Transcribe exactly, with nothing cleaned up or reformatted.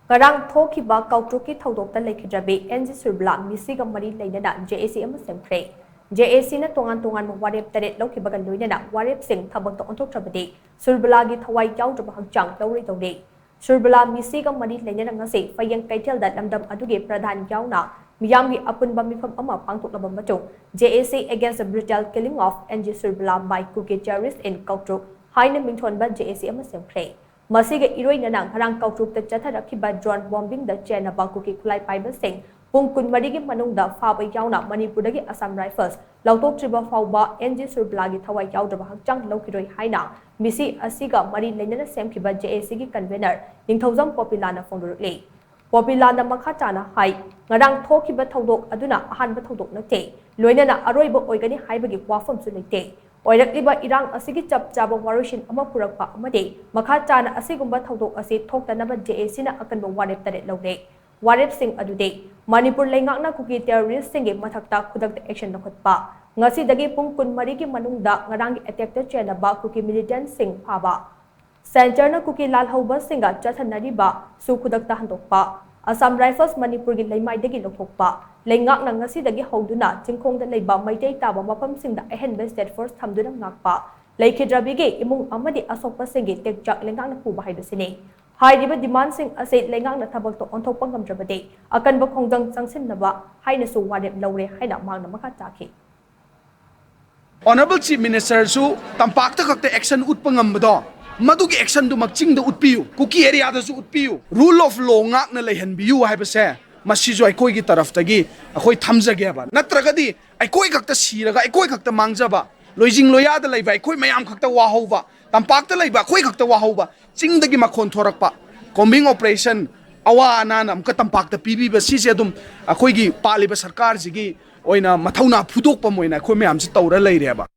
ꯉꯔꯥꯡ ꯊꯣꯛꯈꯤꯕ ꯀꯥꯎꯇ꯭ꯔꯨꯛꯀꯤ ꯊꯧꯗꯣꯛꯇ ꯂꯩꯈꯤꯗ꯭ꯔꯕꯤ and G Surbala ꯃꯤꯁꯤꯒ ꯃꯔꯤ ꯂꯩꯅꯅ ꯖꯦ ꯑꯦ ꯁꯤ ꯑꯃ ꯁꯦꯝꯈ꯭ꯔꯦ꯫ ꯖꯦ ꯑꯦ ꯁꯤꯅ ꯇꯣꯉꯥꯟ ꯇꯣꯉꯥꯟꯕ ꯋꯥꯔꯦꯞ ꯇꯔꯦꯠ ꯂꯧꯈꯤꯕꯒ ꯂꯣꯏꯅꯅ ꯋꯥꯔꯦꯞꯁꯤꯡ ꯊꯕꯛꯇ ꯑꯣꯟꯊꯣꯛꯇ꯭ꯔꯕꯗꯤ ꯁꯨꯔꯕꯂꯥꯒꯤ ꯊꯋꯥꯏ ꯌꯥꯎꯗ꯭ꯔꯕ ꯍꯛꯆꯥꯡ ꯂꯧꯔꯣꯏꯗꯧꯔꯤ꯫ ꯁꯨꯔꯕꯂꯥ ꯃꯤꯁꯤꯒ ꯃꯔꯤ ꯂꯩꯅꯅ ꯉꯁꯤ ꯐꯌꯦꯡ ꯀꯩꯊꯦꯜꯗ ꯂꯝꯗꯝ ꯑꯗꯨꯒꯤ ꯄ꯭ꯔꯙꯥꯟ ꯌꯥꯎꯅ ꯃꯤꯌꯥꯝꯒꯤ ꯑꯄꯨꯟꯕ ꯃꯤꯐꯝ ꯑꯃ ꯄꯥꯡꯊꯣꯛꯂꯕ ꯃꯇꯨꯡ, J A C Against the Brutal Killing of N G Surbala by Kuki Terrorist in Kauktruk ꯍꯥꯏꯅ ꯃꯤꯡꯊꯣꯟꯕ J A C ꯑꯃ ꯁꯦꯝꯈ꯭ꯔꯦ꯫ ꯃꯁꯤꯒ ꯏꯔꯣꯏꯅꯅ ꯉꯔꯥꯡ ꯀꯥꯎꯇ꯭ꯔꯨꯛꯇ ꯆꯠꯊꯔꯛꯈꯤꯕ drone bombing ꯗ ꯆꯦꯟꯅꯕ ꯀꯨꯀꯤ ꯈꯨꯠꯂꯥꯏ ꯄꯥꯏꯕꯁꯤꯡ ꯄꯨꯡ ꯀꯨꯟꯃꯔꯤꯒꯤ ꯃꯅꯨꯡꯗ ꯐꯥꯕ ꯌꯥꯎꯅ ꯃꯅꯤꯄꯨꯔꯗꯒꯤ Assam Rifles ꯂꯧꯊꯣꯛꯇ꯭ꯔꯤꯕ ꯐꯥꯎꯕ N G ꯁꯨꯔꯕꯂꯥꯒꯤ ꯊꯋꯥꯏ ꯌꯥꯎꯗ꯭ꯔꯕ ꯍꯛꯆꯥꯡ ꯂꯧꯈꯤꯔꯣꯏ ꯍꯥꯏꯅ ꯃꯤꯁꯤ ꯑꯁꯤꯒ ꯃꯔꯤ ꯂꯩꯅꯅ ꯁꯦꯝꯈꯤꯕ J A C ꯒꯤ convener ꯅꯤꯡꯊꯧꯖꯝ ꯄꯣꯄꯤꯂꯥꯅ ꯐꯣꯡꯗꯣꯔꯛꯂꯤ꯫ ꯄꯣꯄꯤꯂꯥꯅ ꯃꯈꯥ ꯇꯥꯅ ꯍꯥꯏ, ꯉꯔꯥꯡ ꯊꯣꯛꯈꯤꯕ ꯊꯧꯗꯣꯛ ꯑꯗꯨꯅ ꯑꯍꯥꯟꯕ ꯊꯧꯗꯣꯛ ꯅꯠꯇꯦ, ꯂꯣꯏꯅꯅ ꯑꯔꯣꯏꯕ ꯑꯣꯏꯒꯅꯤ ꯍꯥꯏꯕꯒꯤ ꯋꯥꯐꯝꯁꯨ ꯂꯩꯇꯦ꯫ ꯑꯣꯏꯔꯛꯂꯤꯕ ꯏꯔꯥꯡ ꯑꯁꯤꯒꯤ ꯆꯞ ꯆꯥꯕ ꯋꯥꯔꯣꯏꯁꯤꯟ ꯑꯃ ꯄꯨꯔꯛꯄ ꯑꯃꯗꯤ ꯃꯈꯥ ꯇꯥꯅ ꯑꯁꯤꯒꯨꯝꯕ ꯊꯧꯗꯣꯛ ꯑꯁꯤ ꯊꯣꯛꯇꯅꯕ J A C ꯅ ꯑꯀꯟꯕ ꯋꯥꯔꯦꯞ ꯇꯔꯦꯠ ꯂꯧꯔꯦ꯫ ꯋꯥꯔꯦꯞꯁꯤꯡ ꯑꯗꯨꯗꯤ ꯃꯅꯤꯄꯨꯔ ꯂꯩꯉꯥꯛꯅ ꯀꯨꯀꯤ terrorist ꯁꯤꯡꯒꯤ ꯃꯊꯛꯇ ꯈꯨꯗꯛꯇ action ꯂꯧꯈꯠꯄ, ꯉꯁꯤꯗꯒꯤ ꯄꯨꯡ ꯀꯨꯟꯃꯔꯤꯒꯤ ꯃꯅꯨꯡꯗ ꯉꯔꯥꯡꯒꯤ attack ꯇ ꯆꯦꯟꯅꯕ ꯀꯨꯀꯤ militant ꯁꯤꯡ ꯐꯥꯕ, Centre ꯅ ꯀꯨꯀꯤ ꯂꯥꯜꯍꯧꯕꯁꯤꯡꯒ ꯆꯠꯊꯅꯔꯤꯕ ꯁꯨ ꯈꯨꯗꯛꯇ ꯍꯟꯗꯣꯛꯄ, Assam Rifles ꯃꯅꯤꯄꯨꯔꯒꯤ ꯂꯩꯃꯥꯏꯗꯒꯤ ꯂꯧꯊꯣꯛꯄ, ꯂꯩꯉꯥꯛꯅ ꯉꯁꯤꯗꯒꯤ ꯍꯧꯗꯨꯅ ꯆꯤꯡꯈꯣꯡꯗ ꯂꯩꯕ ꯃꯩꯇꯩ ꯇꯥꯕ ꯃꯐꯝꯁꯤꯡꯗ ꯑꯍꯦꯟꯕ state force ꯊꯝꯗꯨꯅ ꯉꯥꯛꯄ, ꯂꯩꯈꯤꯗ꯭ꯔꯕꯤꯒꯤ ꯏꯃꯨꯡ ꯑꯃꯗꯤ ꯑꯁꯣꯛꯄꯁꯤꯡꯒꯤ ꯇꯦꯛꯆꯥꯛ ꯂꯩꯉꯥꯛꯅ ꯄꯨꯕ ꯍꯥꯏꯕꯁꯤꯅꯤ꯫ ꯍꯥꯏꯔꯤꯕ demand ꯁꯤꯡ ꯑꯁꯤ ꯂꯩꯉꯥꯛꯅ ꯊꯕꯛꯇ ꯑꯣꯟꯊꯣꯛꯄ ꯉꯝꯗ꯭ꯔꯕꯗꯤ ꯑꯀꯟꯕ ꯈꯣꯡꯖꯪ ꯆꯪꯁꯤꯟꯅꯕ ꯍꯥꯏꯅꯁꯨ ꯋꯥꯔꯦꯞ ꯂꯧꯔꯦ ꯍꯥꯏꯅ ꯃꯍꯥꯛꯅ ꯃꯈꯥ ꯇꯥꯈꯤ꯫ Honourable Chief Minister ꯁꯨ ꯇꯝꯄꯥꯛꯇ ꯈꯛꯇ action ꯎꯠꯄ ꯉꯝꯕꯗꯣ, ꯃꯗꯨꯒꯤ action ꯗꯨꯃꯛ ꯆꯤꯡꯗ ꯎꯠꯄꯤꯌꯨ, ꯀꯨꯀꯤ area ꯗꯁꯨ ꯎꯠꯄꯤꯌꯨ, rule of law ꯉꯥꯛꯅ ꯂꯩꯍꯟꯕꯤꯌꯨ ꯍꯥꯏꯕꯁꯦ ꯃꯁꯤꯁꯨ ꯑꯩꯈꯣꯏꯒꯤ ꯇꯔꯐꯇꯒꯤ ꯑꯩꯈꯣꯏ ꯊꯝꯖꯒꯦꯕ꯫ ꯅꯠꯇ꯭ꯔꯒꯗꯤ ꯑꯩꯈꯣꯏ ꯈꯛꯇ ꯁꯤꯔꯒ ꯑꯩꯈꯣꯏ ꯈꯛꯇ ꯃꯥꯡꯖꯕ, ꯂꯣꯏꯖꯤꯡ ꯂꯣꯌꯥꯗ ꯂꯩꯕ ꯑꯩꯈꯣꯏ ꯃꯌꯥꯝ ꯈꯛꯇ ꯋꯥꯍꯧꯕ, ꯇꯝꯄꯥꯛꯇ ꯂꯩꯕ ꯑꯩꯈꯣꯏ ꯈꯛꯇ ꯋꯥꯍꯧꯕ, ꯆꯤꯡꯗꯒꯤ ꯃꯈꯣꯟ ꯊꯣꯔꯛꯄ, combing operation, ꯑꯋꯥ ꯑꯅꯥꯅ ꯑꯃꯨꯛꯀ ꯇꯝꯄꯥꯛꯇ ꯄꯤꯕꯤꯕ, ꯁꯤꯁꯦ ꯑꯗꯨꯝ ꯑꯩꯈꯣꯏꯒꯤ ꯄꯥꯜꯂꯤꯕ ꯁꯔꯀꯥꯔꯁꯤꯒꯤ ꯑꯣꯏꯅ ꯃꯊꯧꯅꯥ ꯐꯨꯗꯣꯛꯄ ꯑꯃ ꯑꯣꯏꯅ ꯑꯩꯈꯣꯏ ꯃꯌꯥꯝꯁꯤ ꯇꯧꯔ ꯂꯩꯔꯦꯕ꯫